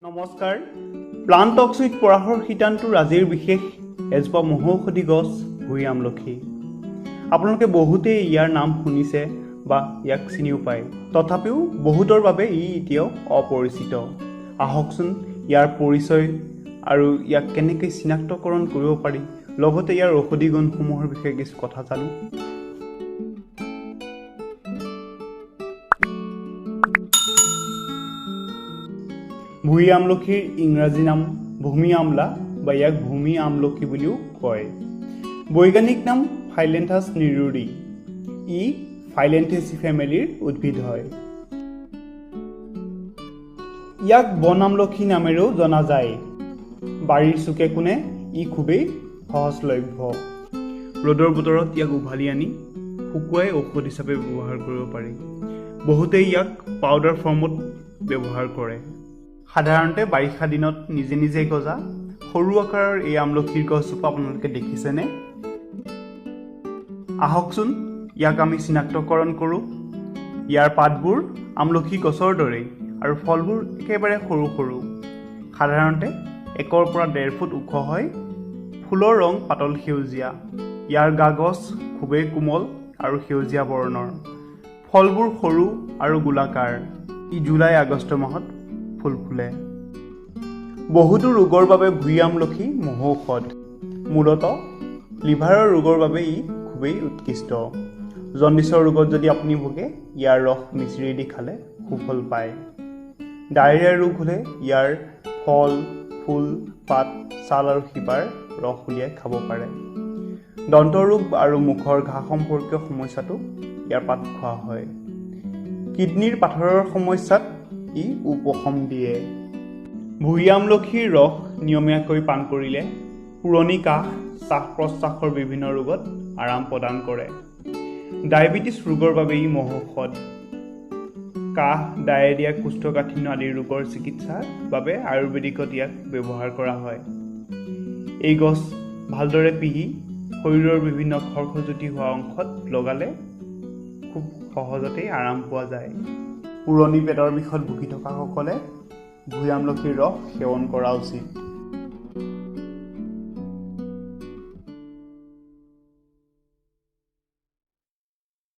নমস্কাৰ, plant Tux with Parashar শিতানটোৰ আজিৰ বিশেষ এজোপা মহৌষধি গছ ভূঁই আমলখি। আপোনালোকে বহুতেই ইয়াৰ নাম শুনিছে বা ইয়াক চিনিও পায়, তথাপিও বহুতৰ বাবে ই এতিয়াও অপৰিচিত। আহকচোন ইয়াৰ পৰিচয় আৰু ইয়াক কেনেকৈ চিনাক্তকৰণ কৰিব পাৰি, লগতে ইয়াৰ ঔষধি গুণসমূহৰ বিষয়ে কিছু কথা জানো। ভূঁই আমলখিৰ ইংৰাজী নাম ভূমি আমলা বা ইয়াক ভূমি আমলখি বুলিও কয়। বৈজ্ঞানিক নাম ফাইলেন্থাছ নিৰুৰি। ই ফাইলেন্থেচি ফেমিলিৰ উদ্ভিদ হয়। ইয়াক বন আমলখি নামেৰেও জনা যায়। বাৰীৰ চুকে কোণে ই খুবেই সহজলভ্য। ৰ'দৰ বতৰত ইয়াক উভালি আনি শুকুৱাই ঔষধ হিচাপে ব্যৱহাৰ কৰিব পাৰি। বহুতেই ইয়াক পাউডাৰ ফৰ্মত ব্যৱহাৰ কৰে। সাধাৰণতে বাৰিষা দিনত নিজে নিজে গজা সৰু আকাৰৰ এই আমলখিৰ গছজোপা আপোনালোকে দেখিছেনে? আহকচোন ইয়াক আমি চিনাক্তকৰণ কৰোঁ। ইয়াৰ পাতবোৰ আমলখি গছৰ দৰেই আৰু ফলবোৰ একেবাৰে সৰু সৰু। সাধাৰণতে 1 পৰা 1.5 ফুট ওখ হয়। ফুলৰ ৰং পাতল সেউজীয়া। ইয়াৰ গা গছ খুবেই কোমল আৰু সেউজীয়া বৰণৰ। ফলবোৰ সৰু আৰু গোলাকাৰ। ই জুলাই আগষ্ট মাহত ফুল ফুলে। বহুতো ৰোগৰ বাবে ভূঁই আমলখি মহৌষধ। মূলতঃ লিভাৰৰ ৰোগৰ বাবে ই খুবেই উৎকৃষ্ট। জণ্ডিছৰ ৰোগত যদি আপুনি ভোগে, ইয়াৰ ৰস মিচিৰি দি খালে সুফল পায়। ডায়েৰিয়া ৰোগ হ'লে ইয়াৰ ফল, ফুল, পাত, ছাল আৰু শিপাৰ ৰস উলিয়াই খাব পাৰে। দন্ত ৰোগ আৰু মুখৰ ঘাঁ সম্পৰ্কীয় সমস্যাটো ইয়াৰ পাত খোৱা হয়। কিডনীৰ পাথৰৰ সমস্যাত ই উপশম দিয়ে। ভূঁই আমলখিৰ ৰস নিয়মীয়াকৈ পান কৰিলে পুৰণি কাহ, শ্বাস প্ৰশ্বাসৰ বিভিন্ন ৰোগত আৰাম প্ৰদান কৰে। ডায়েবেটিছ ৰোগৰ বাবে ই মহৌষধ। কাহ, ডায়েৰিয়া, কোষ্ঠকাঠিন্য আদি ৰোগৰ চিকিৎসাৰ বাবে আয়ুৰ্বেদিকত ইয়াক ব্যৱহাৰ কৰা হয়। এই গছ ভালদৰে পিহি শৰীৰৰ বিভিন্ন খৰ খজুতি হোৱা অংশত লগালে খুব সহজতেই আৰাম পোৱা যায়। পুৰণি পেটৰ বিষত ভুগি থকাসকলে ভূঁই আমলখিৰ ৰস সেৱন কৰা উচিত।